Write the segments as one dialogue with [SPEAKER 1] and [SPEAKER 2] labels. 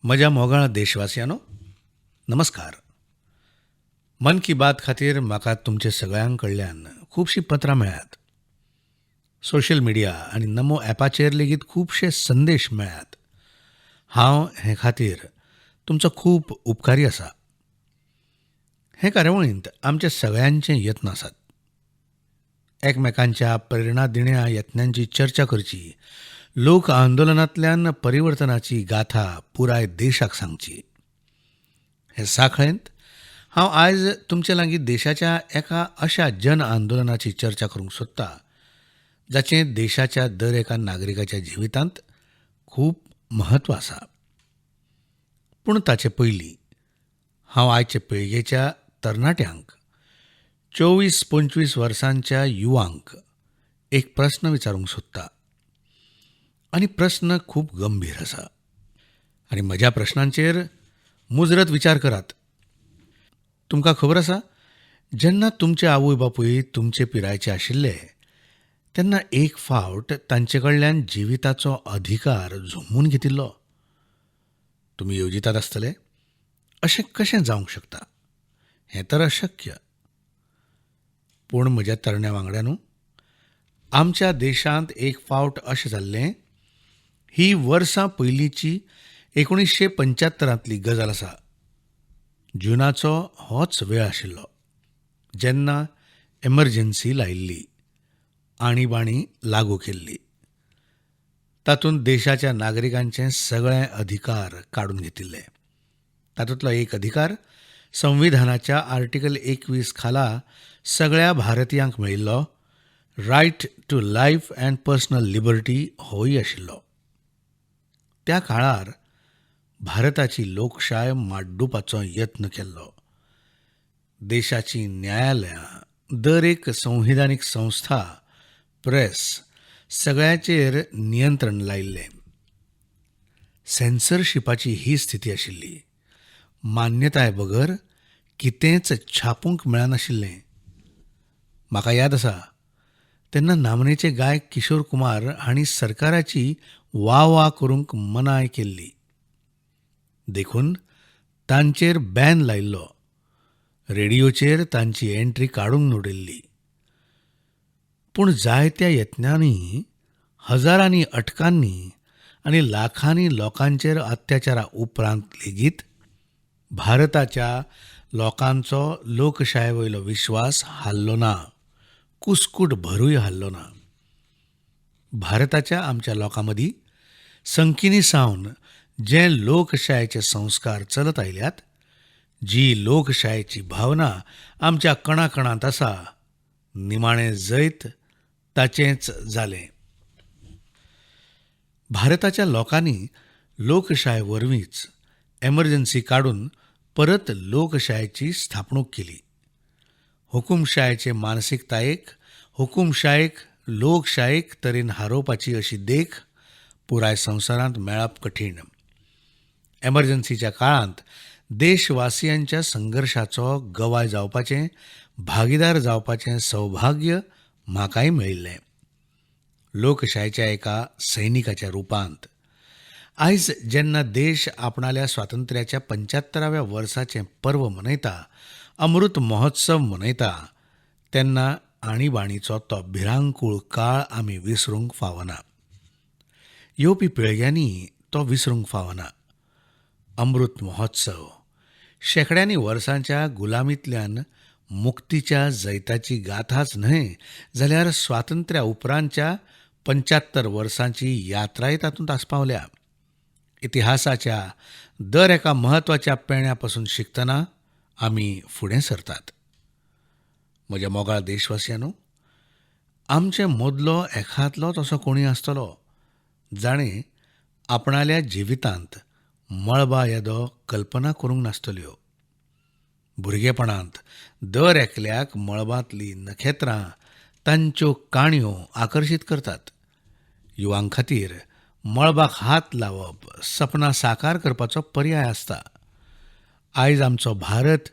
[SPEAKER 1] म्हज्या मोगाळ देशवासियांनो, नमस्कार. मन की बात खातीर म्हाका तुमचे सगळ्यां कडल्यान खुबशीं पत्रां मेळ्ळ्यात. सोशल मिडिया आनी नमो ॲपाचेर लेगीत खुबशे संदेश मेळ्ळ्यात. हांव हे खातीर तुमचो खूब उपकारी आसा. हे कार्यावळींत आमचे सगळ्यांचे यत्न आसात. एकमेकांच्या प्रेरणा दिण्या यत्नांची चर्चा करची, लोक आंदोलनांतल्यान परिवर्तनाची गाथा पुराय देशाक सांगची. हे साखळेंत हांव आयज तुमचे लागीं देशाच्या एका अशा जन आंदोलनाची चर्चा करूंक सोदता जाचें देशाच्या दर एका नागरिकाच्या जिवितांत खूब म्हत्व आसा. पूण ताचे पयलीं हांव आयचे पिळगेच्या तरणाट्यांक, 24-25 वर्सांच्या युवांक एक प्रस्न विचारूंक सोदता आनी प्रस्न खूब गंभीर आसा आनी म्हज्या प्रस्नांचेर मुजरत विचार करात. तुमकां खबर आसा, जेन्ना तुमचे आवय बापूय तुमचे पिरायेचे आशिल्ले तेन्ना एक फावट तांचे कडल्यान जिविताचो अधिकार झोमून घेतिल्लो. तुमी येवजितात आसतले, अशें कशें जावंक शकता, हें तर अशक्य. पूण म्हज्या तरण्या वांगड्यांनो, आमच्या देशांत एक फावट अशें जाल्लें. ही वर्सां पयलींची 1975तली गजाल आसा. जुनाचो होच वेळ आशिल्लो जेन्ना एमर्जन्सी लायिल्ली, आणीबाणी लागू केल्ली. तातूंत देशाच्या नागरिकांचे सगळे अधिकार काडून घेतिल्ले. तातूंतलो एक अधिकार संविधानाच्या आर्टिकल 21 खाला सगळ्या भारतीयांक मेळिल्लो right to life and personal liberty होय आशिल्लो. त्या काळार भारताची लोकशाय माड्डुपाचो यत्न केल्लो. देशाची न्यायालयां, दर एक संविधानीक संस्था, प्रेस सगळ्याचेर नियंत्रण लायिल्लें. सेन्सरशिपाची ही स्थिती आशिल्ली. मान्यताय बगर कितेंच छापूंक मेळनाशिल्लें. म्हाका याद आसा, तेन्ना नामनेचे गायक किशोर कुमार हांणी सरकाराची वा वा करूंक मनाय केल्ली, देखून तांचेर बॅन लायिल्लो. रेडियोचेर तांची एंट्री काडूंक उडयल्ली. पूण जायत्या यत्नांनी, हजारांनी अटकांनी आनी लाखांनी लोकांचेर अत्याचारा उपरांत लेगीत भारताच्या लोकांचो लोकशाये वयलो विश्वास हाल्लो ना, कुस्कूट भरूय हाल्लो ना. भारताच्या आमच्या लोकां मदीं संकिनी सावन जे लोकशायेचे संस्कार चलत आयल्यात, जी लोकशायेची भावना आमच्या कणाकणांत आसा, निमाणें जैत ताचेंच जालें. भारताच्या लोकांनी लोकशाय वरवींच एमर्जन्सी काडून परत लोकशायेची स्थापणूक केली. हुकुमशायेचे मानसिकतायेक, हुकुमशायेक लोकशायेक तरेन हारोवपाची अशी देख पुराय संवसारांत मेळप कठीण. एमर्जन्सीच्या काळांत देशवासियांच्या संघर्शाचो गवाय जावपाचें, भागीदार जावपाचें सौभाग्य म्हाकाय मेळिल्लें, लोकशायेच्या एका सैनिकाच्या रुपांत. आयज जेन्ना देश आपणाल्या स्वातंत्र्याच्या 75व्या वर्साचें पर्व मनयता, अमृत महोत्सव मनयता, तेन्ना आणीबाणीचो तो भिरांकूळ काळ आमी विसरूंक फावना. येवपी पिळग्यांनी तो विसरूंक फावना. अमृत महोत्सव शेंकड्यांनी वर्सांच्या गुलामींतल्यान मुक्तीच्या जैताची गाथाच न्हय, जाल्यार स्वातंत्र्या उपरांतच्या 75 वर्सांची यात्राय तातूंत आस्पावल्या. इतिहासाच्या दर एका म्हत्वाच्या पेण्या पसून शिकतना आमी फुडें सरतात. म्हज्या मोगाळ देशवासियांनो, आमचे मदलो एखादलोच असो कोणूय आसतलो जाणें आपणाल्या जिवितांत मळबा येदो कल्पना करूंक नासतल्यो. भुरगेपणांत दर एकल्याक मळबांतलीं नखेत्रां, तांच्यो काणयो आकर्शीत करतात. युवां खातीर मळबाक हात लावप सपनां साकार करपाचो पर्याय आसता. आयज आमचो भारत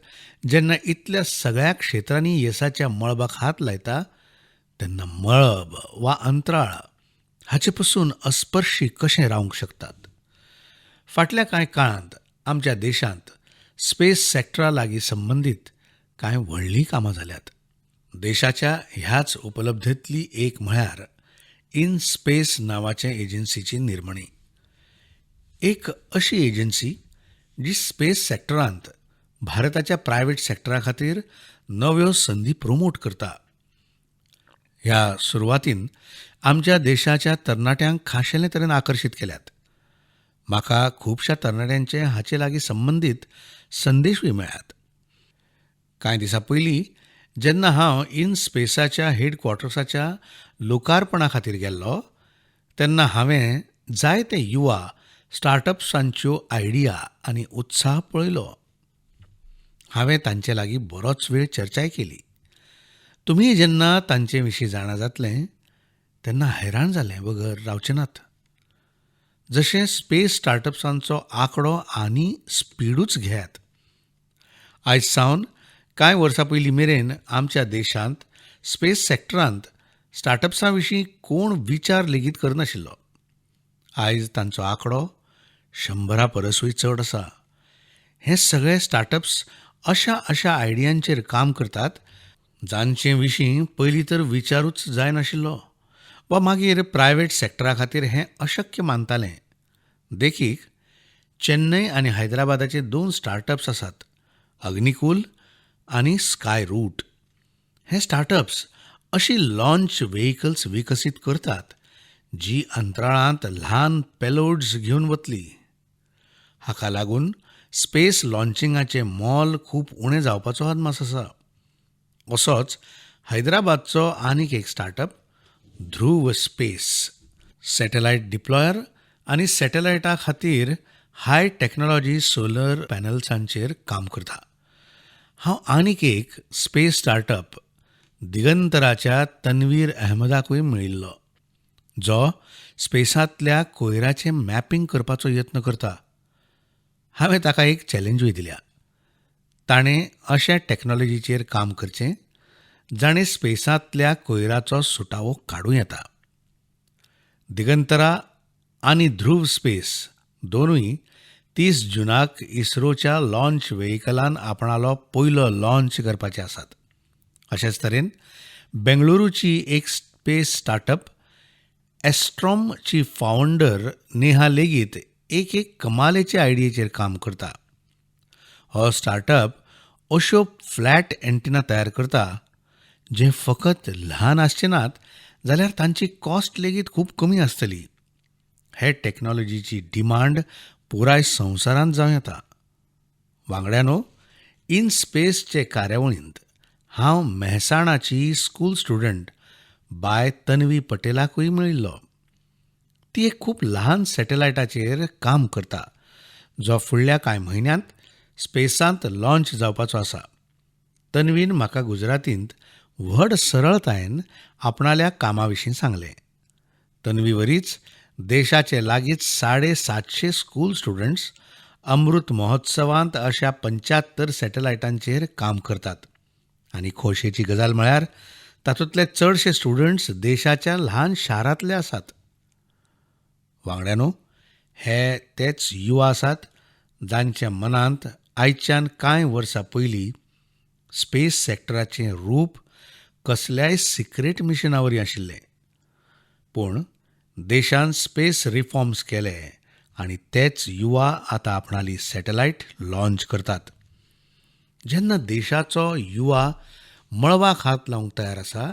[SPEAKER 1] जेन्ना इतल्या सगळ्या क्षेत्रांनी येसाच्या मळबाक हात लायता, तेन्ना मळब वा अंतराळ हाचे पसून अस्पर्शी कशें रावंक शकतात? फाटल्या कांय काळांत आमच्या देशांत स्पेस सॅक्टरा लागीं संबंदीत कांय व्हडलीं कामां जाल्यात. देशाच्या ह्याच उपलब्धेंतली एक म्हळ्यार इन स्पेस नांवाचे एजन्सीची निर्मणी. एक अशी एजन्सी जी स्पेस सॅक्टरांत भारताच्या प्रायव्हेट सॅक्टरा खातीर नव्यो संदी प्रोमोट करता. ह्या सुरवातीन आमच्या देशाच्या तरणाट्यांक खाशेले तरेन आकर्शीत केल्यात. म्हाका खुबश्या तरणाट्यांचे हाचे लागीं संबंदीत संदेशूय मेळ्ळ्यात. कांय दिसां पयलीं जेन्ना हांव इन स्पेसाच्या हेडक्वॉर्टर्साच्या लोकार्पणा खातीर गेल्लो तेन्ना हांवें जायते युवा स्टार्टअप्सांच्यो आयडिया आनी उत्साह पळयलो. हांवें तांचे लागीं बरोच वेळ चर्चाय केली. तुमी जेन्ना तांचे विशीं जाणा जातले तेन्ना हैराण जाले बगर रावचे नात. जशें स्पेस स्टार्टअप्सांचो आंकडो आनी स्पिडूच घेयात. आयज सावन कांय वर्सां पयलीं मेरेन आमच्या देशांत स्पेस सॅक्टरांत स्टार्टअप्सां विशीं कोण विचार लेगीत करनाशिल्लो. आयज तांचो आंकडो 100 परसूय चड आसा. हे सगळे स्टार्टअप्स अशा अशा आयडियांचेर काम करतात जांचे विशीं पयलीं तर विचारूच जायनाशिल्लो वा मागीर प्रायव्हेट सॅक्टरा खातीर हें अशक्य मानतालें. देखीक, चेन्नय आनी हैदराबादाचे 2 स्टार्टअप्स आसात, अग्निकुल आनी स्काय रूट. हे स्टार्टअप्स अशी लॉन्च व्हेकल्स विकसीत करतात जी अंतराळांत ल्हान पेलोड्स घेवन वतली. हाका लागून स्पेस लॉन्चिंगाचें मोल खूब उणें जावपाचो अदमास आसा. असोच हैदराबादचो आनीक एक startup Dhruva space satellite deployer आनी सॅटेलायटा खातीर हाय टॅक्नॉलॉजी सोलर पॅनल्सांचेर काम करता. हांव आनीक एक स्पेस स्टार्टअप दिगंतराच्या तन्वीर अहमदाकूय मेळिल्लो, जो स्पेसांतल्या कोयराचें मॅपिंग करपाचो यत्न करता. हांवें ताका एक चॅलेंजूय दिल्या. ताणें अशा टॅक्नॉलॉजीचेर काम करचें जाणें स्पेसांतल्या कोयराचो सुटावो काडूं येता. दिगंतरा आनी ध्रुव स्पेस दोनूय 30 जुनाक इस्रोच्या लॉन्च व्हेकलान आपणालो पयलो लॉन्च करपाचे आसात. अशेच तरेन बेंगळुरूची एक स्पेस स्टार्टअप एस्ट्रॉमची फावंडर नेहा लेगीत एक एक कमालेचे आयडियेचेर काम करता. हो स्टार्टअप अश्यो फ्लॅट एंटिना तयार करता जे फकत ल्हान आसचे नात जाल्यार तांची कॉस्ट लेगीत खूब कमी आसतली. हे टॅक्नॉलॉजीची डिमांड पुराय संवसारांत जावं येता. वांगड्यानो, इन स्पेसचे कार्यावळींत हांव मेहसाणाची स्कूल स्टुडंट बाय तन्वी पटेलाकूय मेळिल्लो. ती एक खूब ल्हान सॅटेलायटाचेर काम करता जो फुडल्या कांय म्हयन्यांत स्पेसांत लॉन्च जावपाचो आसा. तन्वीन म्हाका गुजरातींत व्हड सरळतायेन आपणाल्या कामा विशीं सांगलें. तन्वी वरीच देशाचे लागींच 750 स्कूल स्टुडंट्स अमृत महोत्सवांत अशा 75 सॅटेलायटांचेर काम करतात आनी खोशयेची गजाल म्हळ्यार तातूंतले चडशे स्टुडंट्स देशाच्या ल्हान शारांतले आसात. वांगड्यानो, हे तेच युवा आसात जांच्या मनांत आयच्यान कांय वर्सां पयलीं स्पेस सॅक्टराचें रूप कसल्याय सिक्रेट मिशनावरी आशिल्लें. पूण देशान स्पेस रिफॉर्म्स केले आनी तेच युवा आतां आपणाली सॅटेलायट लॉन्च करतात. जेन्ना देशाचो युवा मळबाक हात लावंक तयार आसा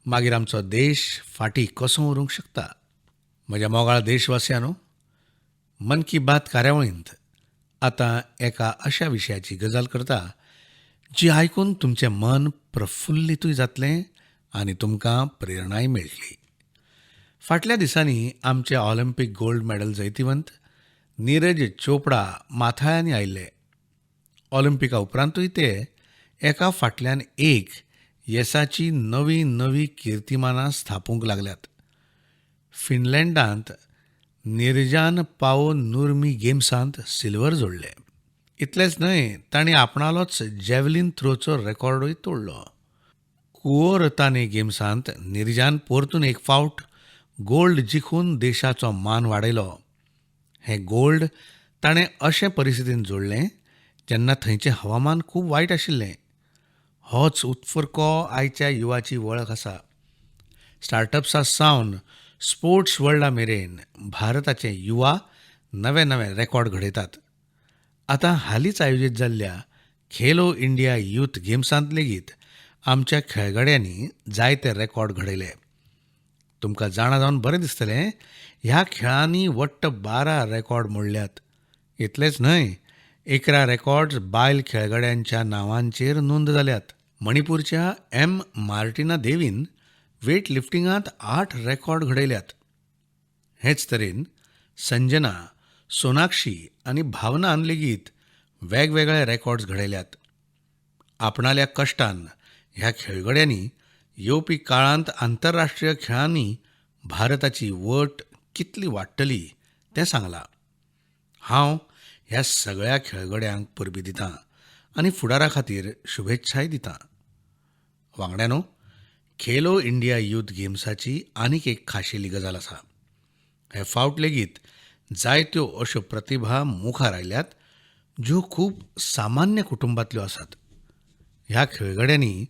[SPEAKER 1] मागीर आमचो देश फाटीं कसो उरूंक शकता? म्हज्या मोगाळ देशवासियांनो, मन की बात कार्यावळींत आतां एका अशा विशयाची गजाल करता जी आयकून तुमचें मन प्रफुल्लितूय जातलें आनी तुमकां प्रेरणाय मेळटली. फाटल्या दिसांनी आमचे ऑलिम्पीक गोल्ड मॅडल जैतिवंत नीरज चोपडा माथाळ्यांनी आयिल्ले. ऑलिम्पिका उपरांतूय ते एका फाटल्यान एक येसाची नवी नवी कीर्तिमानां स्थापूंक लागल्यात. फिनलँडांत नीरजान पावो नुर्मी गेम्सांत सिल्वर जोडले. इतलेंच न्हय, तांणी आपणालोच जॅवलीन थ्रोचो रेकॉर्डूय तोडलो. कुओरताने गेम्सांत नीरजान परतून एक फावट गोल्ड जिखून देशाचो मान वाडयलो. हें गोल्ड ताणें अशें परिस्थितींत जोडलें जेन्ना थंयचें हवामान खूब वायट आशिल्लें. होच उत्फर्को आयच्या युवाची वळख आसा. स्टार्टअप्सा सावन स्पोर्ट्स वर्ल्डा मेरेन भारताचे युवा नवे नवे रेकॉर्ड घडयतात. आतां हालींच आयोजीत जाल्ल्या खेलो इंडिया यूथ गेम्सांत लेगीत आमच्या खेळगड्यांनी जायते रेकॉर्ड घडयले. तुमकां जाणा जावन बरें दिसतलें, ह्या खेळांनी वट्ट 12 रेकॉर्ड मोडल्यात. इतलेंच न्हय, 11 रेकॉर्ड्स बायल खेळगड्यांच्या नांवांचेर नोंद जाल्यात. मणिपूरच्या एम मार्टिना देवीन वेट लिफ्टिंगांत 8 रेकॉर्ड घडयल्यात. हेच तरेन संजना, सोनाक्षी आनी भावनान लेगीत वेगवेगळे रेकॉर्ड्स घडयल्यात. आपणाल्या कश्टान ह्या खेळगड्यांनी येवपी काळांत आंतरराष्ट्रीय खेळांनी भारताची वट कितली वाडटली तें सांगलां. हांव ह्या सगळ्या खेळगड्यांक परबीं दितां आनी फुडारा खातीर शुभेच्छाय दितां. वांगड्यांनो, खेलो इंडिया यूथ गेम्साची आनीक एक खाशेली गजाल आसा. हे फावट लेगीत जायत्यो अश्यो प्रतिभा मुखार आयल्यात ज्यो खूब सामान्य कुटुंबांतल्यो आसात. ह्या खेळगड्यांनी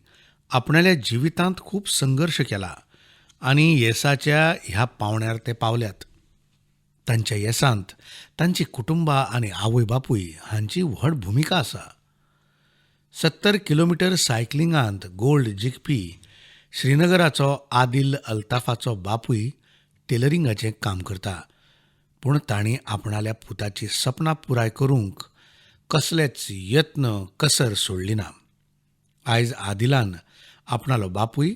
[SPEAKER 1] आपणाल्या जिवितांत खूब संघर्श केला आनी येसाच्या ह्या पावंड्यार ते पावल्यात. तांच्या येसांत तांची कुटुंबां आनी आवय बापूय हांची व्हड भुमिका आसा. 70 किलोमिटर सायकलिंगांत गोल्ड जिखपी श्रीनगराचो आदिल अल्ताफाचो बापूय टेलरिंगाचें काम करता, पूण तांणी आपणाल्या पुताची सपनां पुराय करूंक कसलेच यत्न कसर सोडली ना. आयज आदिलान आपणालो बापूय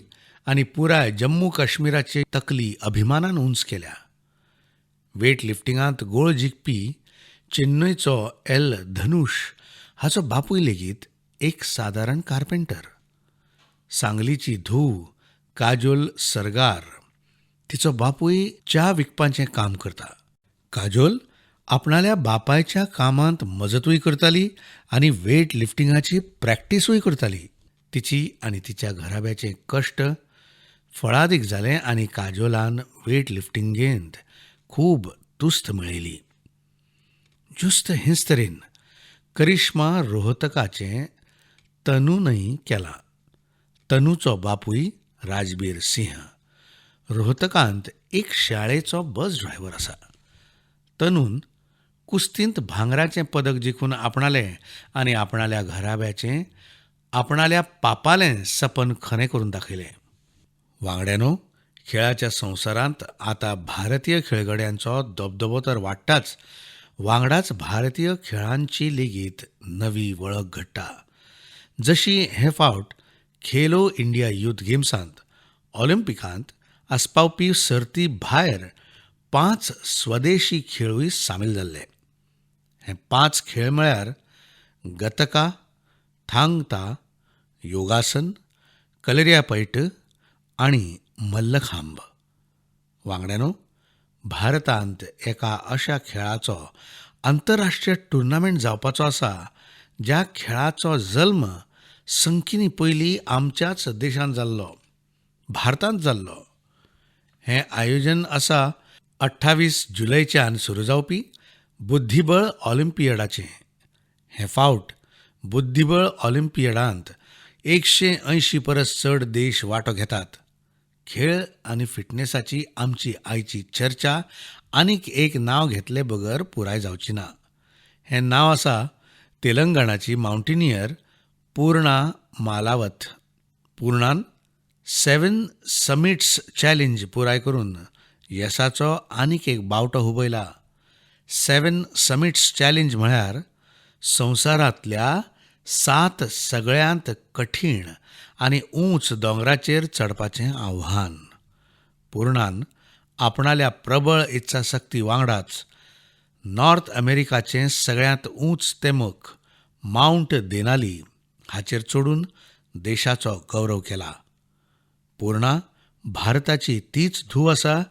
[SPEAKER 1] आनी पुराय जम्मू काश्मीराची तकली अभिमानान उंच केल्या. वेट लिफ्टिंगांत गोळ जिखपी चेन्नयचो एल धनुष हाचो बापूय लेगीत एक सादारण कार्पेंटर. सांगलीची धूव काजोल सरगार, तिचो बापूय च्या विकपाचें काम करता. काजोल आपणाल्या बापायच्या कामांत मजतूय करताली आनी वेट लिफ्टिंगाची प्रॅक्टिसूय करताली. तिची आनी तिच्या घराब्याचे कश्ट फळादीक जालें आनी काजोलान वेट लिफ्टिंगेंत खूब तुस्त मेळयली. ज्युस्त हेच तरेन करिश्मा रोहतकाचें तनूनय केलां. तनूचो बापूय राजबीर सिंह रोहतकांत एक शाळेचो बस ड्रायव्हर आसा. तनून कुस्तींत भांगराचें पदक जिखून आपणालें आनी आपणाल्या घराब्याचें, आपणाल्या पापालें सपन खरें करून दाखयलें. वांगड्यांनो, खेळाच्या संवसारांत आतां भारतीय खेळगड्यांचो दबदबो तर वाडटाच, वांगडाच भारतीय खेळांची लेगीत नवी वळख घडटा. जशी हे फावट खेलो इंडिया यूथ गेम्सांत ऑलिम्पिकांत आस्पावपी सर्ती भायर 5 स्वदेशी खेळूय सामील जाल्ले. हे 5 खेळ म्हळ्यार गतका, थांगता, योगासन, कलरियापैट आनी मल्लखांब. वांगड्यांनो, भारतांत एका अशा खेळाचो आंतरराष्ट्रीय टुर्नामेंट जावपाचो आसा ज्या खेळाचो जल्म संकिनी पयलीं आमच्याच देशांत जाल्लो, भारतांत जाल्लो. हें आयोजन आसा 28 जुलयच्यान सुरू जावपी बुद्धिबळ ऑलिम्पियडाचें. हें फावट बुद्धिबळ ऑलिम्पियडांत 180 परस चड देश वांटो घेतात. खेळ आनी फिटनेसाची आमची आयची चर्चा आनीक एक नांव घेतले बगर पुराय जावची ना. हें नांव आसा तेलंगणाची मावंटेनियर पूर्णा मालावत. पूर्णान 7 समिट्स चॅलेंज पुराय करून येसाचो आनीक एक बावटो हुबयला. 7 समिट्स चॅलेंज म्हळ्यार संवसारांतल्या 7 सगळ्यांत कठीण आनी ऊंच दोंगराचेर चडपाचें आव्हान. पूर्णान आपणाल्या प्रबळ इत्साशक्ती वांगडाच नॉर्थ अमेरिकाचें सगळ्यांत ऊंच तेमक मावंट देनाली हाचेर चडून देशाचो गौरव केला. पूर्णा भारताची तीच धूव आसा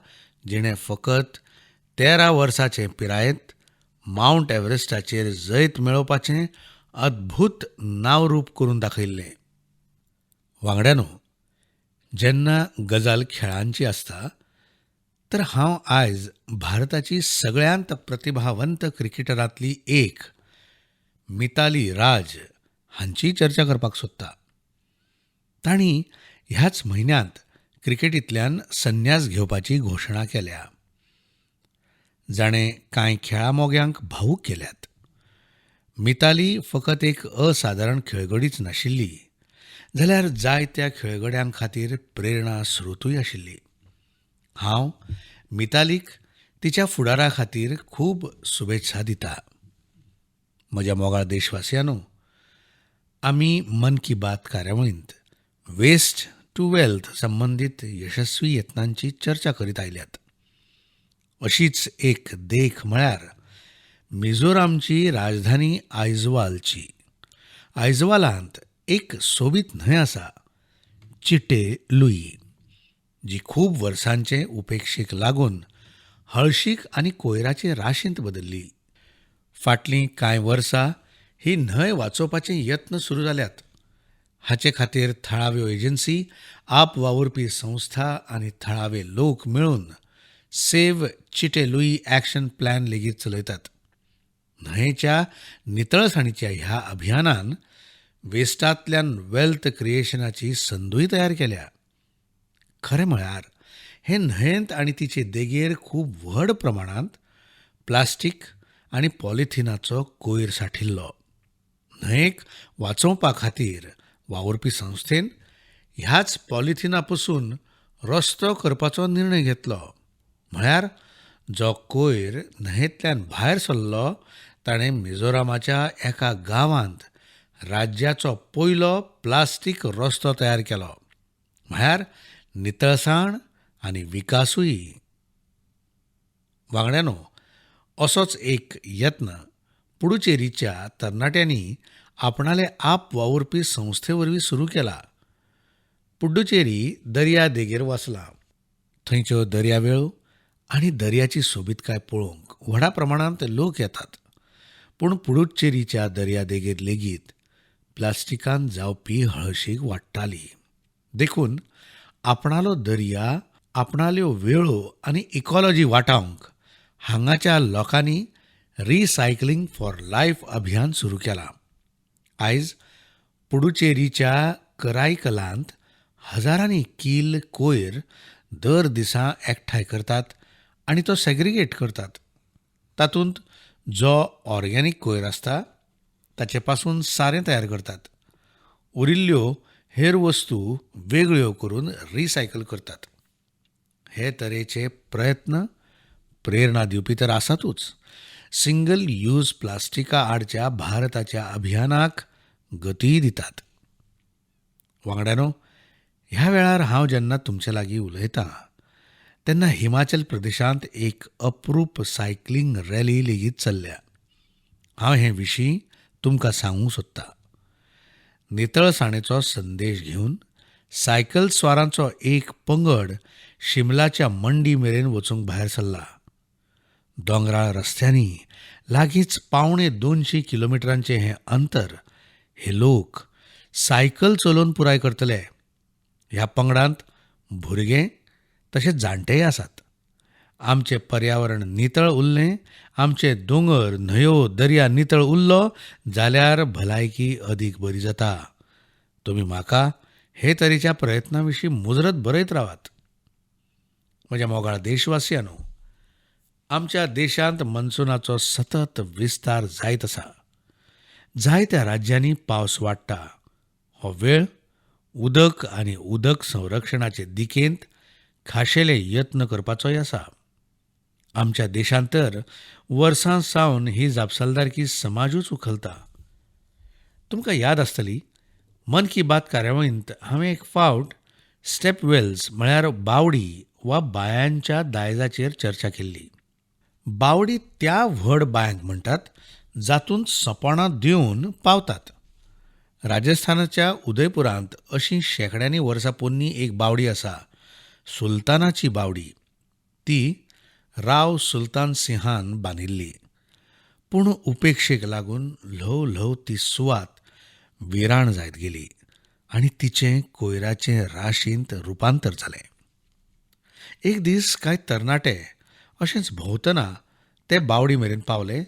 [SPEAKER 1] जिणें फकत 13 वर्साचे पिरायेंत मावंट एव्हरेस्टाचेर जैत मेळोवपाचें अद्भूत नांवरूप करून दाखयल्लें. वांगड्यांनो, जेन्ना गजाल खेळांची आसता तर हांव आयज भारताची सगळ्यांत प्रतिभावंत क्रिकेटरांतली एक मिताली राज हांची चर्चा करपाक सोदता. तांणी ह्याच म्हयन्यांत क्रिकेटींतल्यान संन्यास घेवपाची घोशणा केल्या, जाणें कांय खेळा मोग्यांक भावूक केल्यात. मिताली फकत एक असादारण खेळगडीच नाशिल्ली, जाल्यार जायत्या खेळगड्यां खातीर प्रेरणा स्रोतूय आशिल्ली. हांव मितालीक तिच्या फुडारा खातीर खूब शुभेच्छा दिता. म्हज्या मोगाळ देशवासियांनो, आमी मन की बात कार्यावळींत वेस्ट टू वेल्थ संबंदीत यशस्वी यत्नांची चर्चा करीत आयल्यात. अशीच एक देख म्हळ्यार मिझोरामची राजधानी आयजवालची. आयजवालांत एक सोबीत न्हंय आसा, चिटे लुई, जी खूब वर्सांचे उपेक्षेक लागून हळशीक आनी कोयराचे राशींत बदल्ली. फाटलीं कांय वर्सां ही न्हंय वाचोवपाचे यत्न सुरू जाल्यात. हाचे खातीर थळाव्यो एजन्सी, आप वावुरपी संस्था आनी थळावे लोक मेळून save Chite Lui action plan लेगीत चलयतात. न्हंयेच्या नितळसाणीच्या ह्या अभियानान वेस्टांतल्यान वेल्थ क्रिएशनाची संदूय तयार केल्या. खरें म्हळ्यार हे न्हंयेंत आनी तिचे देगेर खूब व्हड प्रमाणांत प्लास्टीक आनी पॉलिथिनाचो कोयर सांठिल्लो. न्हंयेक वाचोवपा खातीर वावुरपी संस्थेन ह्याच पॉलिथिना पसून रस्तो करपाचो निर्णय घेतलो. म्हळ्यार जो कोयर न्हंयेंतल्यान भायर सरलो ताणें मिझोरामाच्या एका गांवांत राज्याचो पयलो प्लास्टीक रस्तो तयार केलो. म्हळ्यार नितळसाण आनी विकासूय. वांगड्यांनो, असोच एक यत्न पुडुचेरीच्या तरणाट्यांनी आपणाले आप वावुरपी संस्थे वरवीं सुरू केला. पुडुचेरी दर्या देगेर वसला. थंयच्यो दर्यावेळो आनी दर्याची सोबीतकाय पळोवंक व्हडा प्रमाणांत लोक येतात. पूण पुडुचेरीच्या दर्या देगेर लेगीत प्लास्टिकान जावपी हळशीक वाडटाली. देखून आपणालो दर्या, आपणाल्यो वेळो आनी इकॉलॉजी वाटावंक हांगाच्या लोकांनी रिसायकलिंग फॉर लायफ अभियान सुरू केलां. आयज पुडुचेरीच्या कराईकलांत हजारांनी कील कोयर दर दिसा एकठांय करतात आनी तो सेग्रिगेट करतात. तातूंत जो ऑर्गेनीक कोयर आसता ताचे पासून सारें तयार करतात. उरिल्ल्यो हेर वस्तू वेगळ्यो करून रिसायकल करतात. हे तरेचे प्रयत्न प्रेरणा दिवपी तर आसातूच, सिंगल यूज प्लास्टिका आडच्या भारताच्या अभियानाक गतीय दितात. वांगड्यांनो, ह्या वेळार हांव जेन्ना तुमचे लागीं उलयतां तेन्ना हिमाचल प्रदेशांत एक अप्रूप सायकलिंग रॅली लेगीत चल्ल्या. हांव हे विशीं तुमकां सांगूंक सोदतां. नितळसाणेचो संदेश घेवन सायकल स्वारांचो एक पंगड शिमलाच्या मंडी मेरेन वचूंक भायर सरला. दोंगराळ रस्त्यांनी लागींच 175 किलोमिटरांचें हें अंतर हे लोक सायकल चलोवन पुराय करतले. ह्या पंगडांत भुरगे तशेंच जाणटेय आसात. आमचें पर्यावरण नितळ उरलें, आमचे दोंगर, न्हंयो, दर्या नितळ उरलो जाल्यार भलायकी अदीक बरी जाता. तुमी म्हाका हे तरेच्या प्रयत्नां विशीं मुजरत बरयत रावात. म्हज्या मोगाळ देशवासियांनो, आमच्या देशांत मनसुनाचो सतत विस्तार जायत आसा. जायत्या राज्यांनी पावस वाडटा. हो वेळ उदक आनी उदक संरक्षणाचे दिकेंत खाशेले यत्न करपाचोय आसा. आमच्या देशांत तर वर्सां सावन ही जापसालदारकी समाजूच उखलता. तुमकां याद आसतली, मन की बात कार्यावळींत हांवें एक फावट स्टेप वेल्स म्हळ्यार बावडी वा बायांच्या दायजाचेर चर्चा केल्ली. बावडी त्या व्हड बायांक म्हणटात जातूंत सपणां दिवन पावतात. राजस्थानाच्या उदयपुरांत अशी शेंकड्यांनी वर्सां पोन्नी एक बावडी आसा, सुलतानाची बावडी. ती राव सुलतान सिंहान बांदिल्ली. पूण उपेक्षेक लागून ल्हव ल्हव ती सुवात विराण जायत गेली आनी तिचें कोयराचे राशींत रुपांतर जालें. एक दीस कांय तरणाटे अशेंच भोंवतना ते बावडी मेरेन पावले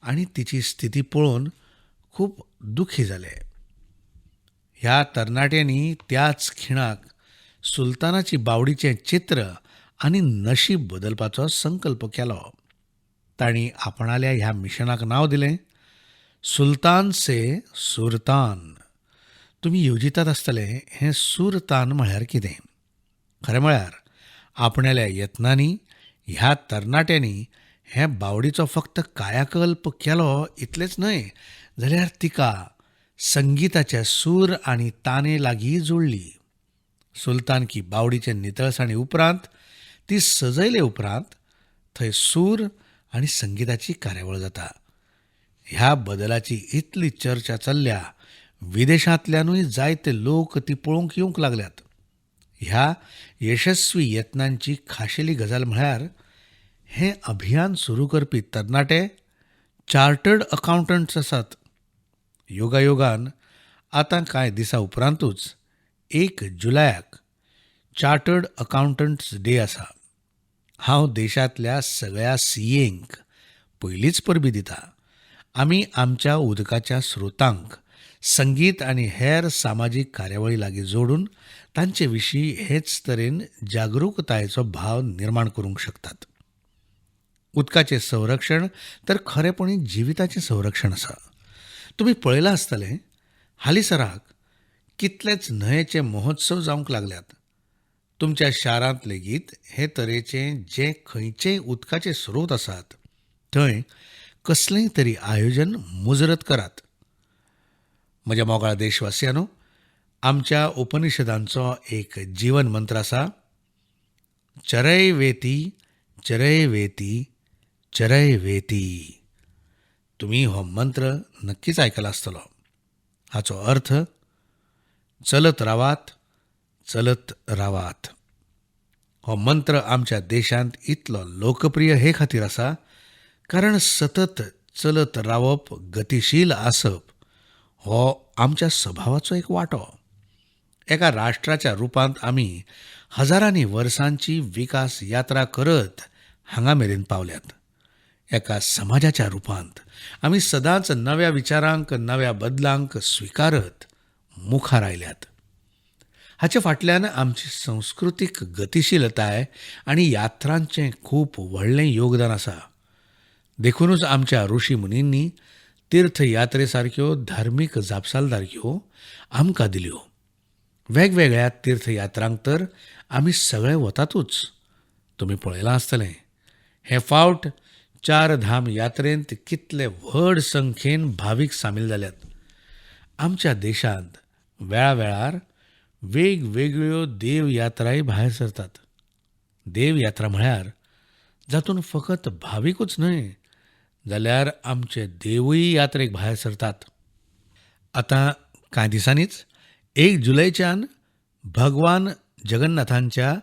[SPEAKER 1] आनी तिची स्थिती पळोवन खूब दुखी जाले. ह्या तरणाट्यांनी त्याच खिणाक सुलतानाची बावडीचें चित्र आनी नशीब बदलपाचो संकल्प केलो. तांणी आपणाल्या ह्या मिशनाक नांव दिलें सुलतान से सुरतान. तुमी येवजितात आसतले हें सुरतान म्हळ्यार कितें? खरें म्हळ्यार आपणाल्या यत्नांनी ह्या तरणाट्यांनी हे बावडीचो फक्त कायाकल्प केलो इतलेंच न्हय, जाल्यार तिका संगिताचे सूर आनी ताने लागीं जोडली. सुलतान की बावडीचे नितळसाणी उपरांत ती सजयले उपरांत थंय सूर आनी संगिताची कार्यावळ जाता. ह्या बदलाची इतली चर्चा चल्ल्या, विदेशांतल्यानूय जायते लोक ती पळोवंक येवंक लागल्यात. ह्या यशस्वी यत्नांची खाशेली गजाल म्हळ्यार हें अभियान सुरू करपी तरणाटे चार्टर्ड अकावंटंट्स आसात. योगायोगान आतां कांय दिसां उपरांतूच 1 जुलयाक चार्टर्ड अकावंटंट्स डे आसा. हांव देशांतल्या सगळ्या सीएंक पयलींच परबीं दिता. आमी आमच्या उदकाच्या स्रोतांक संगीत आनी हेर सामाजीक कार्यावळी लागीं जोडून तांचे विशीं हेच तरेन जागृकतायेचो भाव निर्माण करूंक शकतात. उदकाचें संरक्षण तर खरेपणी जिविताचें संरक्षण आसा. तुमी पळयलां आसतलें, हालींसराक कितलेच न्हंयेचे महोत्सव जावंक लागल्यात. तुमच्या शारांत लेगीत हे तरेचे जे खंयचेय उदकाचे स्रोत आसात थंय कसलेंय तरी आयोजन मुजरत करात. म्हज्या मोगाळ देशवासियांनो, आमच्या उपनिषदांचो एक जीवन मंत्र आसा, चरय वेती चरय वेती चरय वेती. तुमी हो मंत्र नक्कीच आयकला आसतलो. हाचो अर्थ चलत रावात, चलत रावात. हो मंत्र आमच्या देशांत इतलो लोकप्रिय हे खातीर आसा कारण सतत चलत रावप, गतिशील आसप हो आमच्या सभावाचो एक वांटो. एका राष्ट्राच्या रुपांत आमी हजारांनी वर्सांची विकास यात्रा करत हांगा मेरेन पावल्यात. एका समाजाच्या रुपांत आमी सदांच नव्या विचारांक, नव्या बदलांक स्विकारत मुखार आयल्यात. हाचे फाटल्यान आमची संस्कृतीक गतिशीलताय आनी यात्रांचें खूब व्हडलें योगदान आसा. देखूनच आमच्या ऋषी मुनींनी तीर्थयात्रे सारक्यो धार्मीक जापसालदारक्यो आमकां दिल्यो. वेगवेगळ्या तीर्थयात्रांक तर आमी सगळे वतातूच. तुमी पळयलां आसतलें, हे फावट 4 धाम यात्रेंत कितले व्हड संख्येन भावीक सामील जाल्यात. आमच्या देशांत वेळावेळार वेगवेगळ्यो देवयात्राय भायर सरतात. देवयात्रा म्हळ्यार जातून फकत भाविकूच न्हय जाल्यार आमचे देवूय यात्रेक भायर सरतात. आतां कांय दिसांनीच 1 जुलयच्यान भगवान जगन्नाथांच्या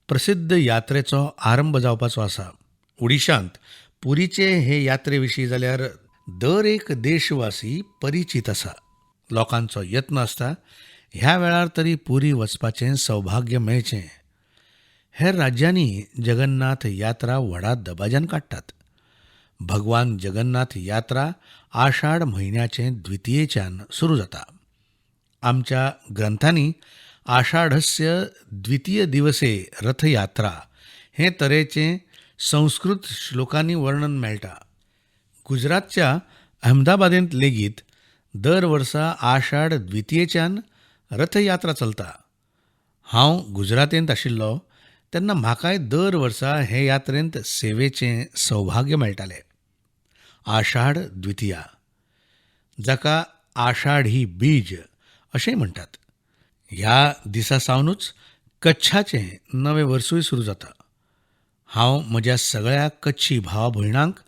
[SPEAKER 1] प्रसिद्ध यात्रेचो आरंभ जावपाचो आसा. ओडिशांत पुरीचे हे यात्रे विशीं जाल्यार दर एक देशवासी परिचीत आसा. लोकांचो यत्न आसता ह्या वेळार तरी पुरी वचपाचें सौभाग्य मेळचें. हेर राज्यांनी जगन्नाथ यात्रा व्हडा दबाज्यान काडटात. भगवान जगन्नाथ यात्रा आषाढ म्हयन्याचे द्वितीयेच्यान सुरू जाता. आमच्या ग्रंथांनी आषाढस्य द्वितीय दिवसे रथयात्रा हे तरेचें संस्कृत श्लोकांनी वर्णन मेळटा. गुजरातच्या अहमदाबादेंत लेगीत दर वर्सा आषाढ द्वितीयेच्यान रथयात्रा चलता. हांव गुजरातेंत आशिल्लो तेन्ना म्हाकाय दर वर्सा हे यात्रेंत सेवेचें सौभाग्य मेळटालें. आषाढ द्वितीया, जाका आषाढी बीज अशेंय म्हणटात, ह्या दिसा सावनूच कच्छाचें नवें वर्सूय सुरू जाता. हांव म्हज्या सगळ्या कच्छी भावा भयणांक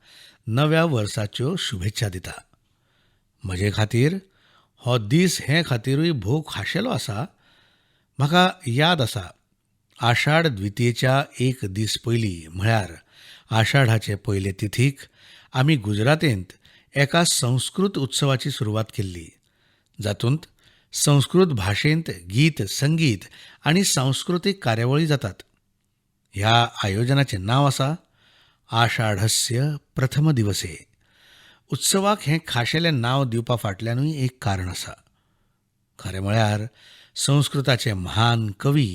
[SPEAKER 1] नव्या वर्साच्यो शुभेच्छा दिता. म्हजे खातीर हो दीस हे खातिरूय भोव खाशेलो आसा. म्हाका याद आसा, आषाढ द्वितीयेच्या एक दीस पयलीं म्हळ्यार आषाढाचे पयले तिथीक आमी गुजरातेंत एका संस्कृत उत्सवाची सुरवात केल्ली, जातूंत संस्कृत भाशेंत गीत, संगीत आनी सांस्कृतीक कार्यावळी जातात. ह्या आयोजनाचें नांव आसा आषाढस्य प्रथम दिवसे. उत्सवाक हें खाशेलें नांव दिवपा फाटल्यानूय एक कारण आसा. खरें म्हळ्यार संस्कृताचे म्हान कवी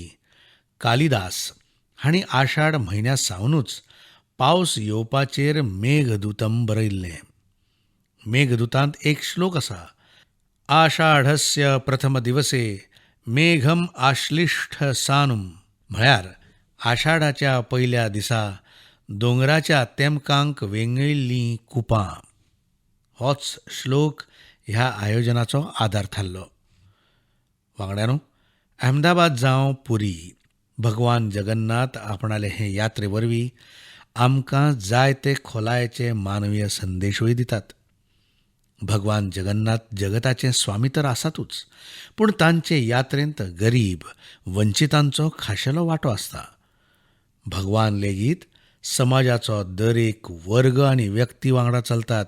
[SPEAKER 1] कालिदास हांणी आषाढ म्हयन्या सावनूच पावस येवपाचेर मेघदूतम बरयिल्लें. मेघदूतांत एक श्लोक आसा, आषाढस्य प्रथम दिवसे मेघम आश्लिष्ठ सानुम, म्हळ्यार आषाढाच्या पयल्या दिसा दोंगराच्या तेमकांक वेंगयिल्लीं कुपां. होच श्लोक ह्या आयोजनाचो आदार थारलो. वांगड्यानो, अहमदाबाद जावं पुरी, भगवान जगन्नाथ आपणाले हे यात्रे वरवीं आमकां जायते खोलायेचे मानवीय संदेशूय दितात. भगवान जगन्नाथ जगताचे स्वामी तर आसातूच, पूण तांचे यात्रेंत गरीब वंचितांचो खाशेलो वांटो आसता. भगवान लेगीत समाजाचो दरेक वर्ग आनी व्यक्ती वांगडा चलतात.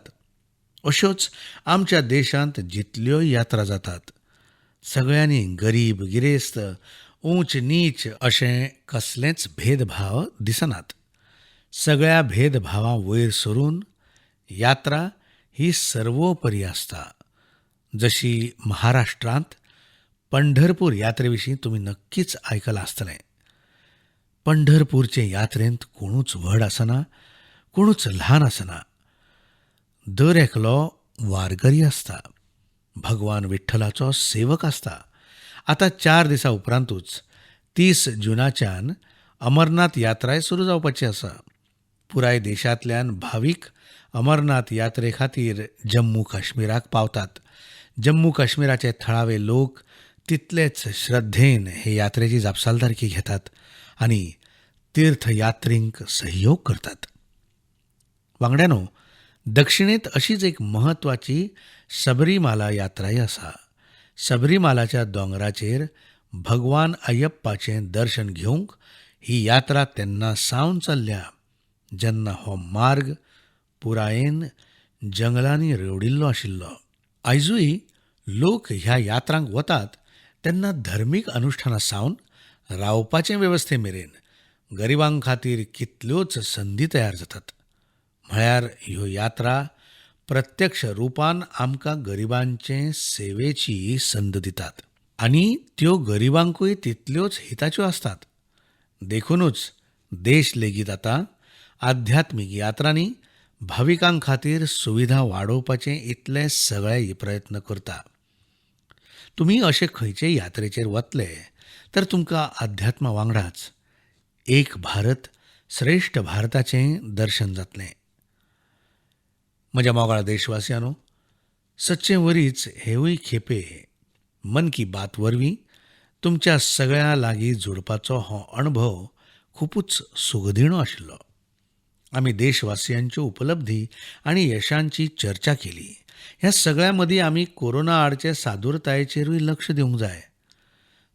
[SPEAKER 1] अश्योच आमच्या देशांत जितल्योय यात्रा जातात, सगळ्यांनी गरीब गिरेस्त, ऊंच नीच अशें कसलेंच भेदभाव दिसनात. सगळ्या भेदभावां वयर सरून यात्रा ही सर्वोपरी आसता. जशी महाराष्ट्रांत पंढरपूर यात्रे विशीं तुमी नक्कीच आयकलां आसतलें. पंढरपूरचे यात्रेंत कोणूच व्हड आसना, कोणूच ल्हान आसना. दर एकलो वारकरी आसता, भगवान विठ्ठलाचो सेवक आसता. आतां 4 दिसां उपरांतूच 30 जुनाच्यान अमरनाथ यात्राय सुरू जावपाची आसा. पुराय देशांतल्यान भावीक अमरनाथ यात्रे खातीर जम्मू काश्मीराक पावतात. जम्मू काश्मीराचे थळावे लोक तितलेच श्रद्धेन हे यात्रेची जापसालदारकी घेतात आनी तीर्थयात्रींक सहयोग करतात. वांगड्यानो, दक्षिणेंत अशीच एक म्हत्वाची सबरीमाला यात्राय आसा. सबरीमालाच्या दोंगराचेर भगवान अय्यप्पाचें दर्शन घेवंक ही यात्रा तेन्ना सावन चल्ल्या जेन्ना हो मार्ग पुरायेन जंगलांनी रेवडिल्लो आशिल्लो. आयजूय लोक ह्या यात्रांक वतात तेन्ना धर्मीक अनुश्ठाना सावन रावपाचे वेवस्थे मेरेन गरिबां खातीर कितल्योच संदी तयार जातात. म्हळ्यार ह्यो यात्रा प्रत्यक्ष रुपान आमकां गरिबांचे सेवेची संद दितात आनी त्यो गरिबांकूय तितल्योच हिताच्यो आसतात. देखुनूच देश लेगीत आतां आध्यात्मीक यात्रांनी भाविकां खातीर सुविधा वाडोवपाचे इतले सगळे प्रयत्न करता. तुमी अशे खंयचे यात्रेचेर वतले तर तुमकां अध्यात्मा वांगडाच एक भारत श्रेश्ठ भारताचें दर्शन जातलें. म्हज्या मोगाळ देशवासियांनो, सदचे वरीच हेवूय खेपे मन की बात वरवीं तुमच्या सगळ्यां लागीं जोडपाचो हो अणभव खुबूच सुखदिणो आशिल्लो. आमी देशवासियांच्यो उपलब्धी आनी यशांची चर्चा केली. ह्या सगळ्यां मदीं आमी कोरोना आडचे सादूरतायेचेरूय लक्ष दिवंक जाय.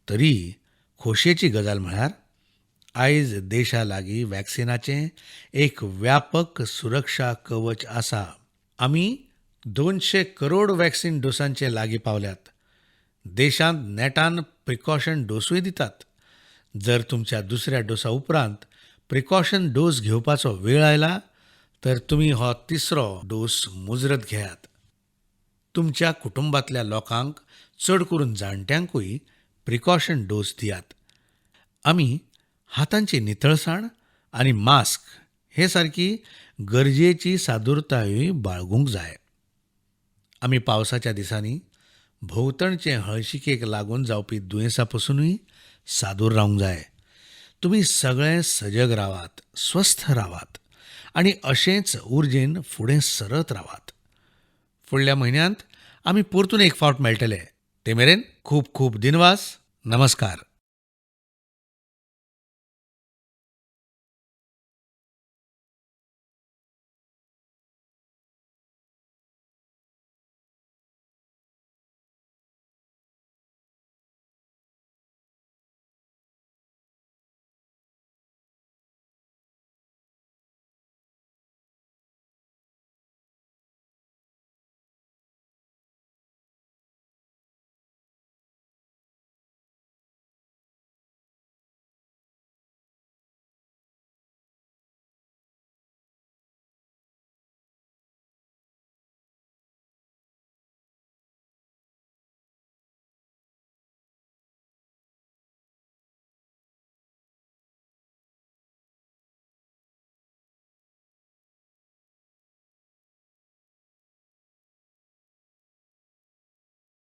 [SPEAKER 1] तरी खोशयेची गजाल म्हळ्यार आयज देशा लागीं वॅक्सिनाचें एक व्यापक सुरक्षा कवच आसा. आमी 200 करोड वॅक्सिन डोसांचे लागीं पावल्यात. देशांत नेटान प्रिकॉशन डोसूय दितात. जर तुमच्या दुसऱ्या डोसा उपरांत प्रिकॉशन डोस घेवपाचो वेळ आयला तर तुमी हो तिसरो डोस मुजरत घेयात. तुमच्या कुटुंबांतल्या लोकांक, चड करून जाणट्यांकूय प्रिकॉशन डोस दियात. आमी हातांची नितळसाण आनी मास्क हे सारकी गरजेची सादूरतायूय बाळगूंक जाय. आमी पावसाच्या दिसांनी भोंवतणचे हळशिकेक लागून जावपी दुयेंसा पसुनूय सादूर रावंक जाय. तुमी सगळे सजग रावात, स्वस्थ रावात आनी अशेंच उर्जेन फुडें सरत रावात. फुडल्या म्हयन्यांत आमी परतून एक फावट मेळटले. ते मेरेन खूब खूब दिनवास. नमस्कार.